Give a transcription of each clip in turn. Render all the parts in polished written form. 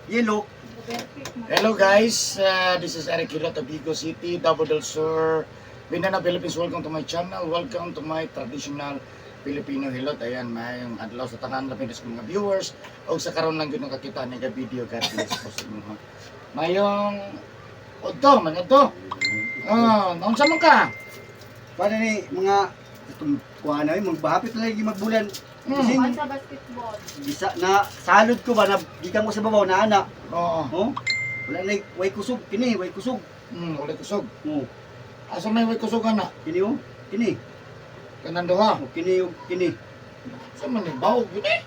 Yellow. Hello guys, this is Eric Hilot of Vigo City, Davao del Sur, Mindanao, Philippines. Welcome to my channel. Welcome to my traditional Filipino hilot. Ayan, maayong adlaw sa tanan, labi na sa mga viewers. O sa karon lang gyud nakakita ni video. God bless po sa inyo. Mayong udto, man udto. Oh, naunsa man ka? Paano ni mga itong kuha na yun, magbahapit na lagi magbulan. Kasi Sa basketball. bisa na salod ko ba na gikan ko sa babaw na ana. Oo. Oh. Wala na way kusog kini, way kusog. Wala kusog. Oh, Asa may way kusog ana? kini oh, kini. Kanang duha. Oh, kini oh, kini. Sa man ni bawog yun eh.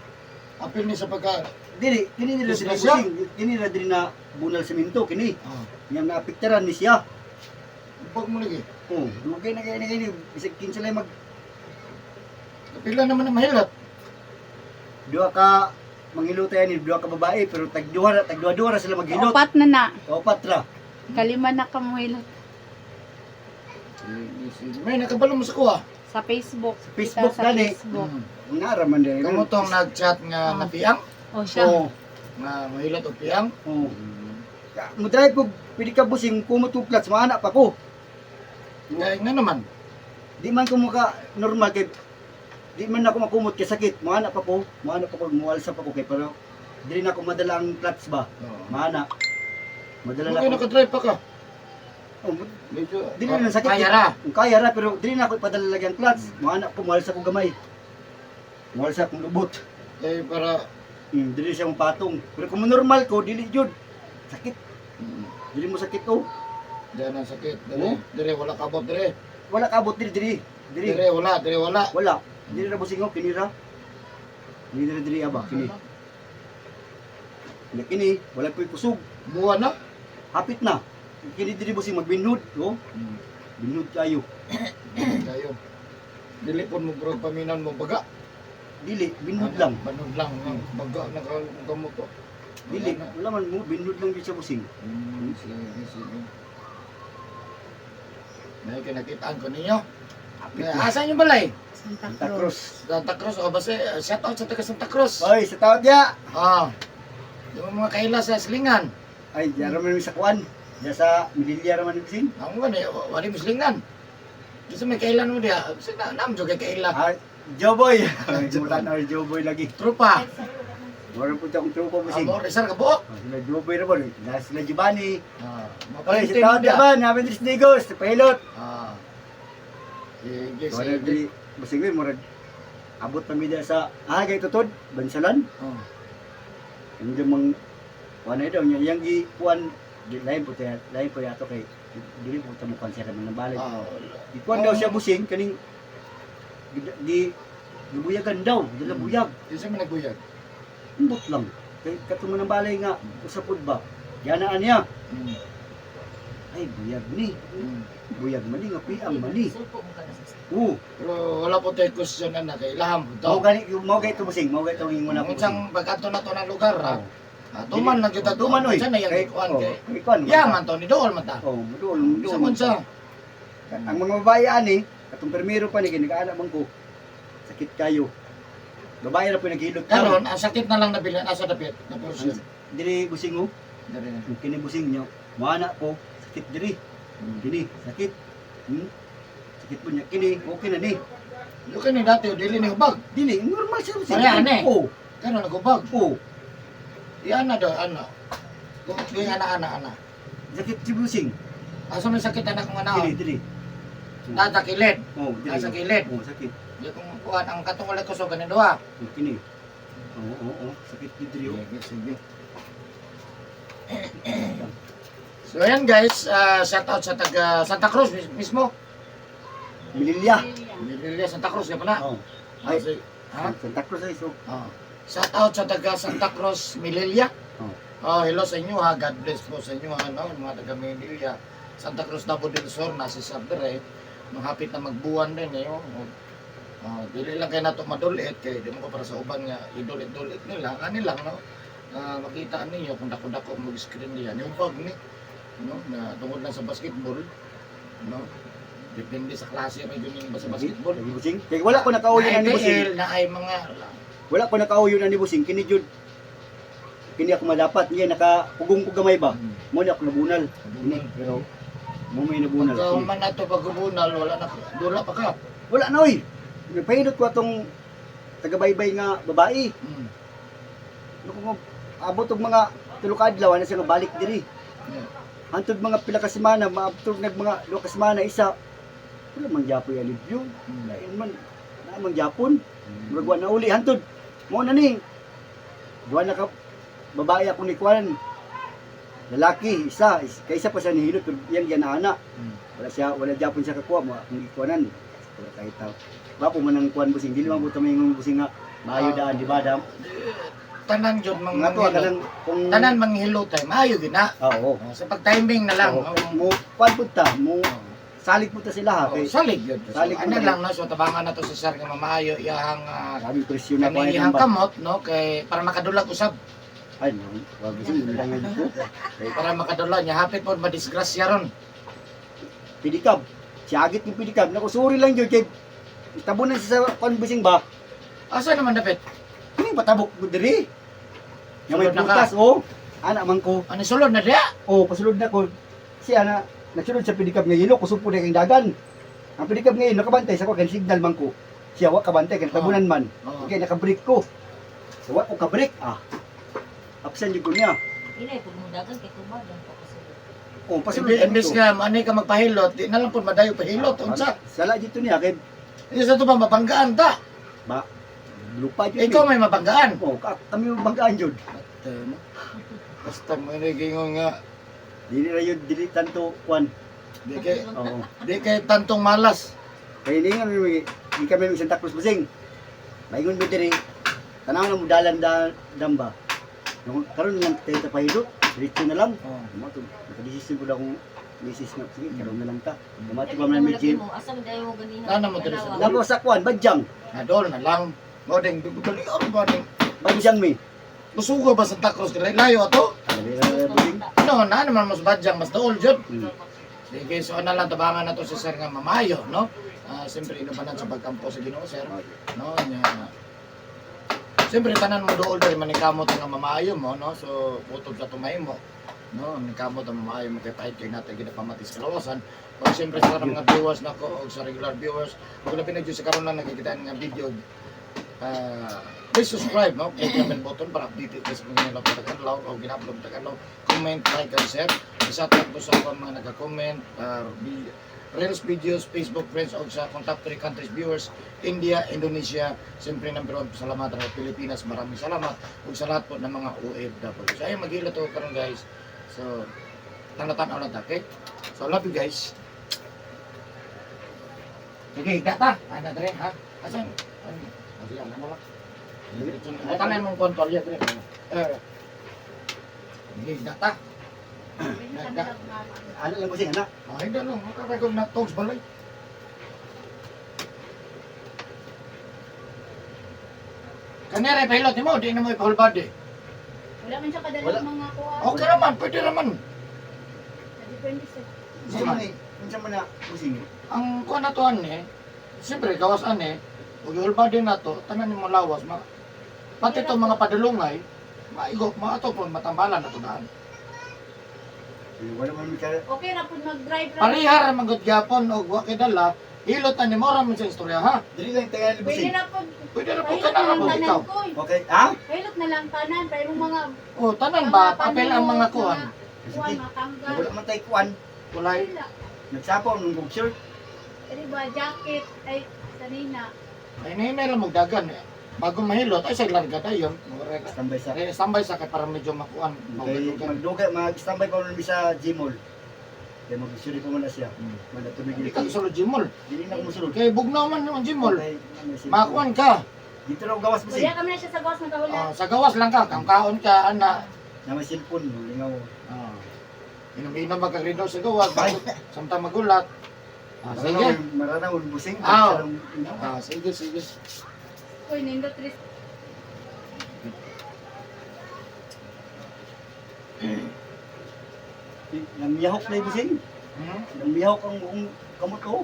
Apil ni sa pagka. Dili, kini nila dili Disgrasya. busing. Kini nila dili na bunal semento kini. Oh, Yang naapektaran ni siya. bag mo lagi. Oh, dugay na kay ni bisag kinsa lay mag Pila naman ang mahilot. duha ka manghilot ni duha ka babae pero tag duha ra tag duha ra sila maghilot. Upat na na. Upat ra. Kalima na ka mo hilot. May nakabalo mo sa kuha. Sa Facebook. Sa Facebook Kita sa gani. Facebook. Nara man dili. Kamo tong nag-chat nga Ah. napiang, O siya. Oh, nga mahilot og piang. oh. Mo drive ko pwede ka busing kumot og clutch maana pa ko. Kaya nga naman. Di man ko maka normal kay di man ako makumot kay sakit. Maana pa ko, maana pa ko mualsa pa ko kay pero dili na ako madala ang clutch ba. Oo. Maana. Madala Kaya na ako. nakadrive pa ka. Oh, Medyo, dili na sakit. Kaya ra. Kung kaya ra pero dili na ako ipadala lagi ang clutch. Maana ko mualsa ko gamay. Mualsa akong lubot. Kaya para Dili siya mong patong. Pero kung normal ko dili jud. Sakit. Dili mo sakit oh. Diyan ang sakit. Dire, Oh. dire wala kabot dire. Wala kabot dili dili. Dili. Dire wala, dire wala. Wala. Dili ra busing oh kini ra. Dili dili dili aba kini. Na kini wala ko'y kusog. Buwan na. Hapit na. Kini dili busing magbinhod oh. Binhod kayo. Kayo. Dili po mo bro paminan mo baga. Dili binhod lang. Banod lang. Baga na ka gamot to. Dili wala man mo binhod lang gyud sa busing. Sige, sige. May kinakitaan ko ninyo. Hapit na. Asan yung balay? Santa Santa Cruz. Cruz. Santa Cruz. O basta, shout out sa taga Santa Cruz. Oy, sa tawad ya. Ah. Yung mga kaila sa slingan. Ay, diyan ra man mi sa kuan. Diyan sa Midilya ra man mi busing. Ang gani, wali mo slingan. Di sa may kailan mo diya. Sa na, nam jud kay kaila. Ah, Joboy. Mutan na Joboy lagi. Trupa. Wala po akong tropa busing. Amor, isar ka buok. Oh, sila Joboy ra ba? Na sila Giovanni. Ah, Oy, sa mapalintin mo tawad diya. ya ba? Namin Dris Digos, pilot. Ah. Sige, Wala sige. dili basig we murag abot pa mi diya sa ah kay tutod Bansalan. Oh. Ang mang kuan na daw niya yang gi kuan di lain po tayo lain po yato kay dili po ta mo kuan siya kay mga balay. Ah, Di kuan daw siya busing kaning gi, gi gibuyagan daw, dala buyag. Di sa may nagbuyag. Imbot lang. Kay katong ng balay nga usapod ba. Yanaan niya. Ay buyag ni. Buyag man ni nga piang man ni. Oo. Pero wala po tayo question na kay ilaham po to. Mao gani mao gay to busing, mao gay to ingon ako. Unsang pag-ato na to na lugar ha. Oo. Ah, tuman lang kita. Tuman oy. Unsa na yang Kay kuan oh, kay. kay kuan. Ya man to ni dool man ta. Oh, muduol, muduol. Sa unsa? Ang mga babae ani, katong permiro pa ni kay nag-aana man ko. Sakit kayo. Babae ra po naghilot Karon ang sakit na lang nabilin asa dapit na portion. Diri busing oh. Dere. Ang kini busing niya. Moana ko, sakit diri. Kini sakit. Sakit po niya kini, okay na ni. Yo kini dati dili ni hubag. Dili normal siya busing. Pareha ni. Oh, Karon naghubag. oh. Iyan na daw ano. Kung di ana ana ana. Sakit si busing. Asa may sakit anak kong Kini ana. diri. Nasa kilid. Oh, diri. Nasa kilid. Oh, sakit. Di kung kuan ang katong walay kusog kanin duha. Oh, kini. Oo. Sakit diri oh. Sige, sige. So ayan guys, shout out sa taga Santa Cruz mismo. Mililya. Mililya Santa Cruz ya pala. Oh. Ay, Ay, ha? Santa Cruz ay so. Oh. Shout out sa taga Santa Cruz, Mililya. Oh. Oh, hello sa inyo ha. God bless po sa inyo ha, no? Mga taga Mililya. Santa Cruz Davao del Sur nasa Sabre. Nung hapit na magbuwan din eh. Oh. Oh, dili lang kay nato madulit kay di mo ko para sa uban nga idulit-dulit nila ani lang no. Ah, makita ninyo kung dako-dako mag-screen niya yung bag ni no na tungod lang sa basketball no. Depende sa klase pa yun yung sa basketball. Lagi busing. Kay wala ko nakauyo Na na ni busing. IPL na ay mga Wala ko nakauyo na ni busing kini jud. Kini ako madapat niya nakapugong ko gamay ba. Mo ni ako nabunal. Ini pero mo may nabunal. Pagka man nato pagbunal, wala na, dula pa ka. Wala na oy. Nagpahilot ko atong tagabaybay nga babae. Naku mo abot og mga tulo ka adlaw ana siya nga balik diri. Hantod mga pila ka semana, maabot nag mga 2 ka semana isa. Wala man gyapoy alibyo. Lain man na man gyapon. Murag wa na uli hantod. Mo na ni. Duha na ka babae ako ni Kwan. Lalaki isa, kaysa pa siya nihilot pero iyang ganaana. Wala siya, wala gyapon siya kakuha mo akong gikuanan. Wala kahit tao. Bapo man ang kuan busing dili man buta may ingon busing nga maayo daan di ba dam? Tanan jud mang Nga to manghilot. kanang kung Tanan manghilot ay maayo gyud na. Ah, oo. Oh, sa pag-timing na lang. Oo. Oh. Mo kuan pud ta, mo salig pud ta sila ha Oh, kay salig yun. So, Salig ano yun. lang no, so tabangan na to si sir nga mamaayo iyahang grabe presyon na kuan kanang iyahang ba. kamot no kay para makadulag usab, Ay no, wag busing lang nga dito. Kay para makadula niya hapit pod madisgrasya ron. pidikab. Siyagit yung pidikab. Naku, sorry lang yun kay tabunan siya sa kuan busing ba. Asa naman dapit? Kini patabok ko diri. Nga may Sulod na ka. prutas oh. Ana man ko. Ano sulod na diya? Oh, pasulod na ko. Siya na nagsulod sa pidikab nga yelo kusupo na kay dagan. Ang pidikab ngayon nakabantay sa ko kay signal man ko. Siya wa kabantay kay tabunan man. Oh. Okay, naka-break ko. So, wa ko ka-break ah. Absent jud ko niya. Ilay, pag mudagan kay tubag lang pa kasulod. Oh, pasulod Imbes na imbes dito. nga ani ka magpahilot, di na lang pod madayo pahilot unsa. Sala dito niya kay Hindi sa to ba mabanggaan ta? ba lupa jud. Ikaw may mabanggaan. Oh, kami mabanggaan jud. Basta mo ni gingon nga Dili ra yun dili tanto kwan. di kay Oo. di kay tantong malas. Kay ni nga di kami mag Santa Cruz Busing. Maingon mo diri. Tanaw na mo dalan da damba. Nung karon lang tayo ta pahilot, diretso na lang. Oh. Mo to nakadesisyon ko na akong misis nga sige karon na lang ta. Bumati pa man may gym. Asa man dayo mo ganina? Ano mo diri sa Nako sa kwan badyang. Adol na lang. Mo ding dali ba ding Badyang mi. Musugo ba Santa Cruz kay layo ato? Dali ra busing. No, na naman mas badyang mas dool jud. Sige, so ano lang tabangan na to si Sir nga mamayo, no? Ah, siyempre inubanan sa pagkampo sa Ginoo, sir. No, nya. Siyempre tanan mo dool diri manikamot ang mamayo mo, no? So kutob sa tumay mo. No, manikamot ang mamayo mo kay pahit kay natin ginapamati sa kalawasan. Pag siyempre sa mga viewers nako og sa regular viewers, pag labi na jud sa karon lang nakikita nga video, ah, please subscribe, no? Click ang bell button para updated kayo sa mga nilapod na adlaw o gina-upload na adlaw. Comment, like, and share. Isa po sa akong mga nagka-comment, Reels videos, Facebook friends, o sa akong top 3 countries viewers, India, Indonesia, siyempre number 1, salamat ang Pilipinas, maraming salamat, ug sa lahat po ng mga OFW. So ayun, maghila to karon guys. So, tanda-tanaw lang ta, okay? So, love you guys. Sige, higda ta. Ana dre, ha? Asan? Ano? Sige, ano lang. Tanan mong kontol ya, dre. Eh. Sige, higda ta. Ano lang busing ana. Ay, higda lang. Makakay ko na togs balay. Kanere, pilot mo, di na mo ipahulbad eh. Wala man siya Wala. kadalang mga kuha. Okay naman, pwede naman. Depende sa Unsa man ni? Unsa man na busing? Ang kuha na to eh, siyempre, gawas ane, ug ihulbad din na to, tanan mo lawas, ma, pati to mga padulungay, maigo, maato po, matambalan na to daan. Wala man mi ka Okay ra pud mag-drive ra. Parihar ra man gud gyapon og wa kay dala, hilot na ni mo ra man sa istorya ha. Dili lang tayo Pwede busing. na pud. Pwede ra po Pahilot ka na na lang mo tanan ikaw. ko. Okay, ha? Pahilot na lang tanan para imong mga O tanan ba papel ang mga kuan? Kuan, Sige. mga tanggal. Wala man tayo kuan. Kulay. Wala. Nagsapaw nung shirt. Di ba jacket ay sanina. Ay nahinay lang magdagan eh. Bago mahilot ay sa larga tayo. Standby sa Standby sa kay para medyo makuan. Kay magdugay, mag-standby pa man mi sa Gmall. Kay mag-suri pa man na siya. Manatubig Hindi ka sulod gymall. Dili na ko musulod. Kay bugnaw man yung gymall. Okay, may cellphone. Makuan ka. Dito raw gawas mo Wala siya. kami na siya sa gawas nagahula. Ah, sa gawas lang ka, kang kaon ka ana. Na may cellphone, no, lingaw. Ah. Inom-inom magka-green sa gawas, samtang magulat. Ah, sige. Maranaw, busing. Ah. Sarang- Ah, sige, sige. Uy, nindot ris. Nangyahok na yung busing. Hmm? Nangyahok ang buong kamot ko.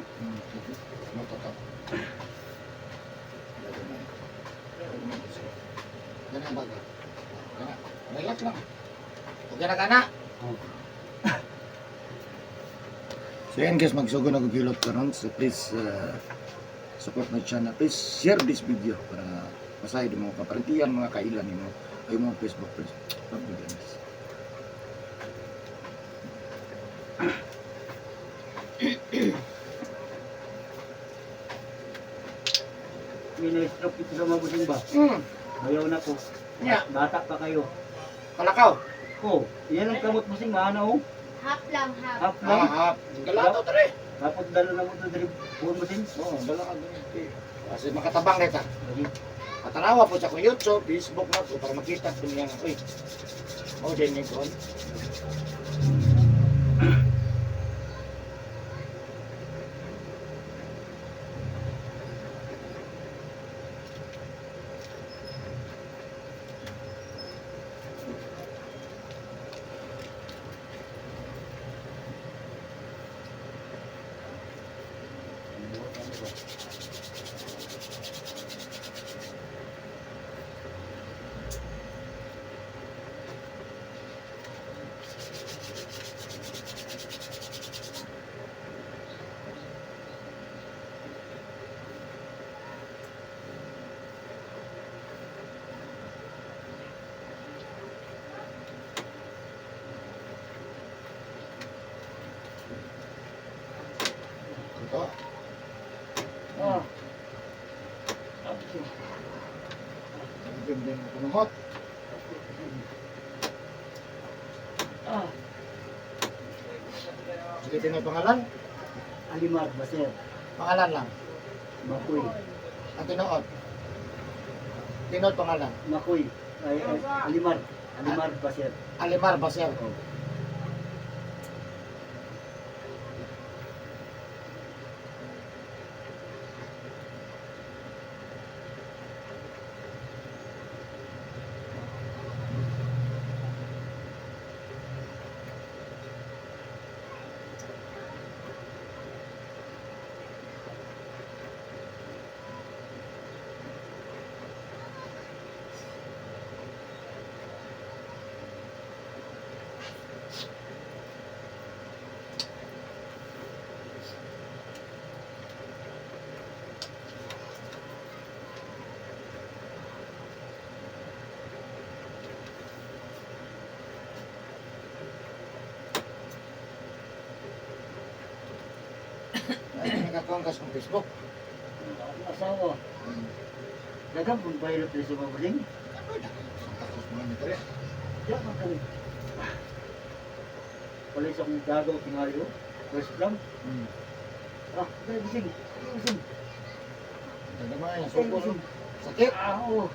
Matata. Ganun baga. Ganun. Relax lang. Okay na ka na? Oh. So yan guys, magsugod na kog hilot karon. So please support my channel. Please share this video para masahe din mga kaparentiyan, mga kailan nimo, ay mga Facebook friends. Love you guys. May na-stroke ito sa mga busing ba? Ayaw na ko. Yeah. Bata pa kayo. Kalakaw. Oh, yan ang kamot busing, maana oh. Half lang, half. Half lang. Ah, galato tre. Tapos dala na mo ito diri buon busing. Oo, dala ka dun. Kasi makatabang kita. Lagi. Patanawa po sa akong YouTube, Facebook na po para makita po niya nga. Uy, oh, din ni kon. Ito. Ah. Ganda yung panumot. Ah. Sige, tinay pangalan? Alimar, Baser, Pangalan lang. Makoy. Ang tinuod. Tinuod pangalan. Makoy. Ay, ay, Alimar. Alimar Baser. Alimar Baser. Oh. Ay, nakakuha sa Facebook. Ang asawa. Daghang kung pilot rin sa mga busing. Santa Cruz mga nito rin. Diyan man kami. Wala sa akong gagaw tingali oh. First lang. Ah, dahil busing. Busing. Tagamay, Ay, suko. busing. Sakit. Ah, oo.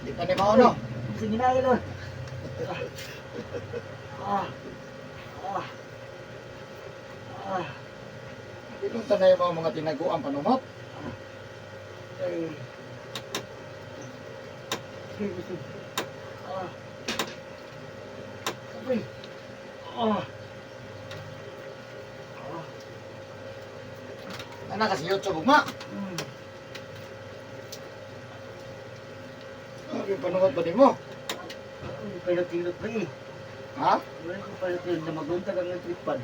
Di pa ni maono. Busing hinayal oh. Ah. Ah. Ah. Pinunta na yung mga tinaguan panumot. Ay. Okay, busing. Ah. Okay. Ah. Ah. Anak kasi YouTube ugma. Ano yung panumot ba ni mo? Ay, Pilot-pilot ba eh. Ha? Wala ko pilot-pilot na maguntag ang tripan.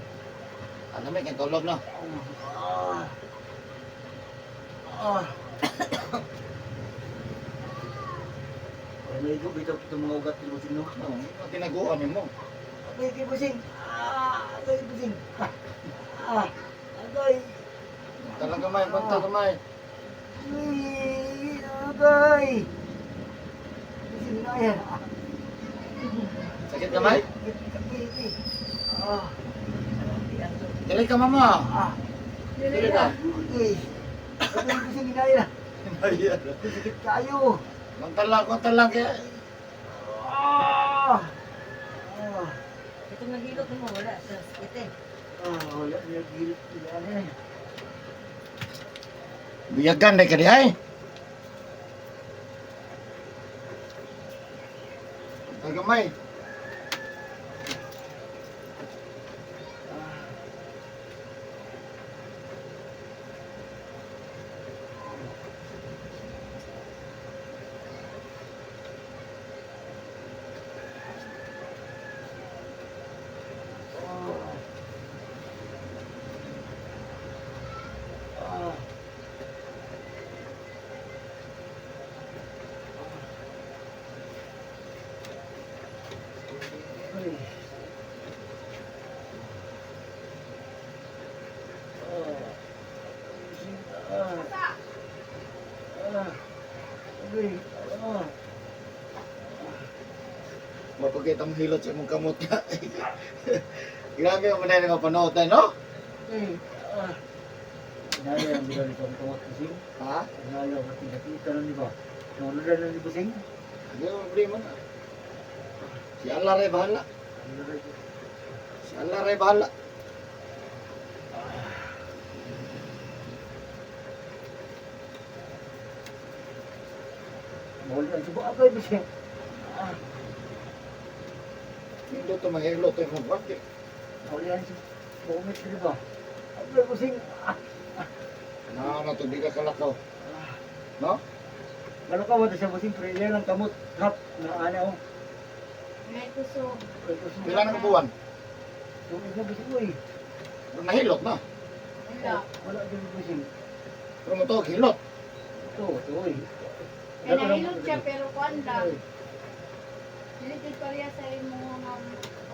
Ano may kay tulog no? Ah. Ah. Ay, may bitaw itong mga ugat ni Busing, no? Oo, yung tinaguan ni mo. Agay kay Busing! Ah! Agay, Busing! Ah! Ah! Agay! Talang kamay, banta kamay. Ay! Agay! Busing na yan. Ah! Sakit kamay? Agay, agay. Ah! Dali ka mama. Ah! Dali ka. Agay! Agay, Busing, hinaya. Sakit kayo! Konta lang kaya. Ah! Ah! Itong naghilot mo, wala. Sa sakit eh. Ah, wala niya gilot nila eh. Biyagan dai ka di ay. Tagamay. kita mong hilot sa imong kamot ka. Grabe ang manay nga panood tayo, no? Eh, ah. Inala ang bilang nito ang kamot, Busing. Ha? Inala ang ating nakita nun, di ba? Naunod na ni Busing. Hindi mo problema na. Si Allah ray bahala. Si Allah ray bahala. Mahuli ang subo. Agay, Busing. Ah, Hindi to mahilot tayo mong kwarte. mahuli ang subo. Bumit, di ba? Agay, Busing. Ah, Na, na to, di ka kalakaw. No? Malakaw ito siya, Busing. Pero iyan ang kamot. Hap, na ana oh. May kusog. Ay, kusog. Pila na ka buwan? Tubig na, Busing, uy. Pero nahilot na. Wala. Wala din, Busing. Pero mo to, hilot. Ito, ito, uy. Kaya nahilot siya pero kuan lang. Dili jud pareha sa imo nga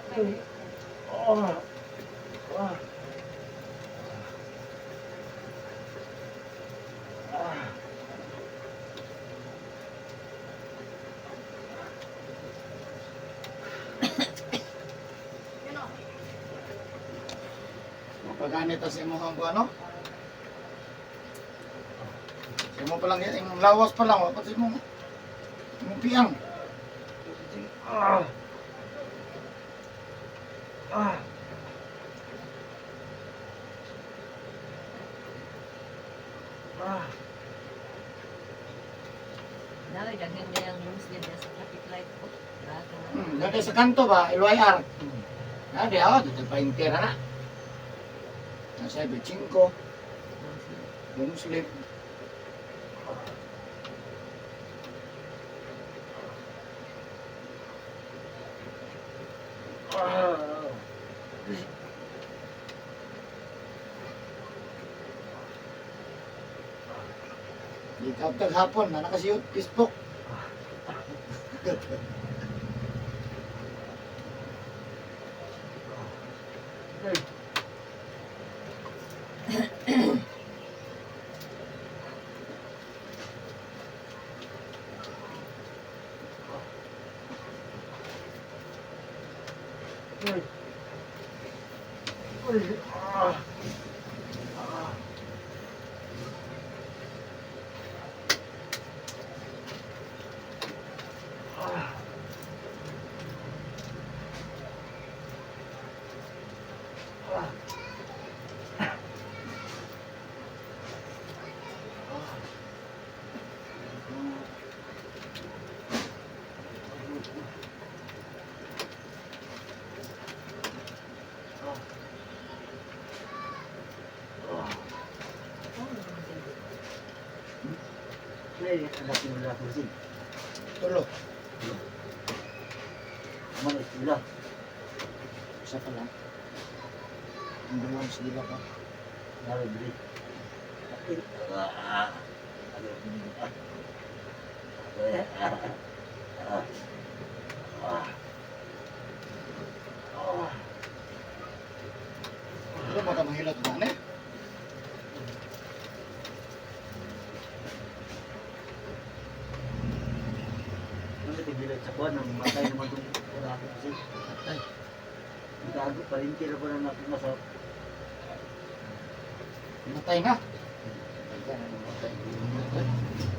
okay. Ah. Ah. Ah. Yun o. Mapaganit sa imong ang ano? Sa imo pa lang, imong lawas pa lang, wapat sa imong imong piyang. Ah. Ah. Ah. Dahil daghan na yung news niya sa traffic light ko. Grabe na. Dati sa kanto ba, LYR. Dati ako, dito pa yung tira na. Nasa 5, long sleep. Ah. Di ka hapon, na nakasiyot, Facebook. Ay. Uy. Uy. Ah. Ah. Ah. Ah. Ay, anak ni wala ko sin. Tulo. Mana sila. Isa pa lang. Ang dalawang sila pa. Naro diri. Ah. Ah. Ah. Ah. Pero baka mahilot ba na eh? Ano tigilan sa kuwan nang matay naman itong wala ko kasi. Ay, Gago pa rin tira ko na natin masarap. matay na. Matay. Matay.